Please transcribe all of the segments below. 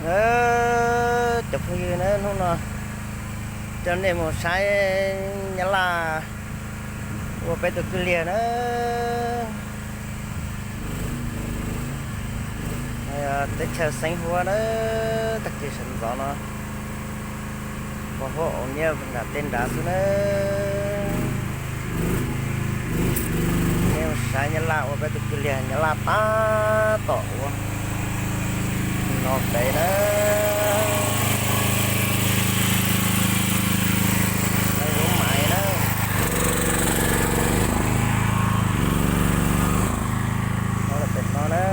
Cov phooj ywg na, hnub no coj nej mus saib nyab laj ua peb tus kwj liag na. Teb chaws Xeev Huab na, tag kis sawv ntxov no pos huab aus nyiaj nram tej nrad xwb na. Nej mus saib nyab laj ua peb tus kwj liag, nyab laj tab tom ua no pem na. Lub maiv na, pem no na,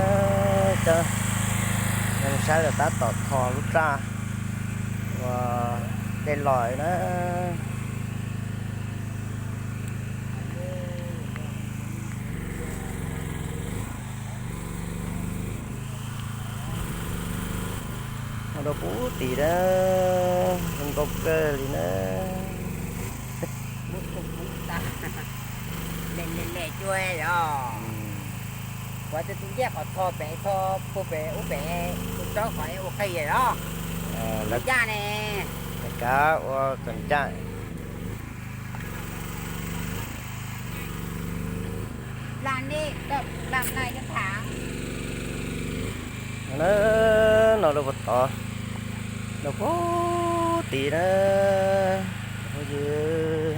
coj nej mus saib lawm, tab tom tho lub raj uas dej los na. Ua rau puag tim na, zoo nkauj kawg li na. Le le le cua os. Kuv tus tus ncej qhov tho pem, tho puag pem ub pem, tus tsob qhov ua qhia os. Lawv ncaj ne, lawv kav ua kom ncaj. Laj nej, laj nai cov tham. No rau puag tod, rau puag tid na. Phooj ywg,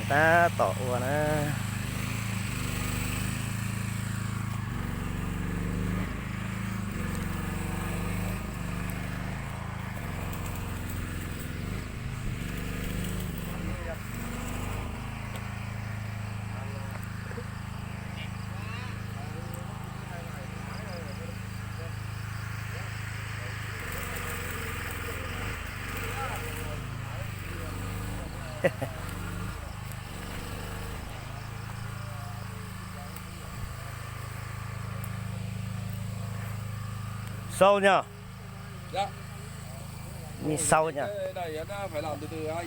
tab tom ua na. Sau nhờ. Dạ. Nhìn sau nhỉ? Cái này nó phải làm từ từ anh.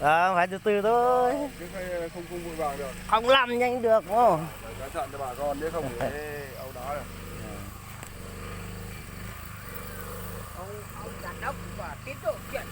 Ờ, phải từ từ thôi. Chứ không, không, không vội vàng được. Không làm nhanh được đúng không? Phải cẩn thận cho bà con chứ không thì âu đó rồi. Ông, ông giám đốc và tiến độ chuyện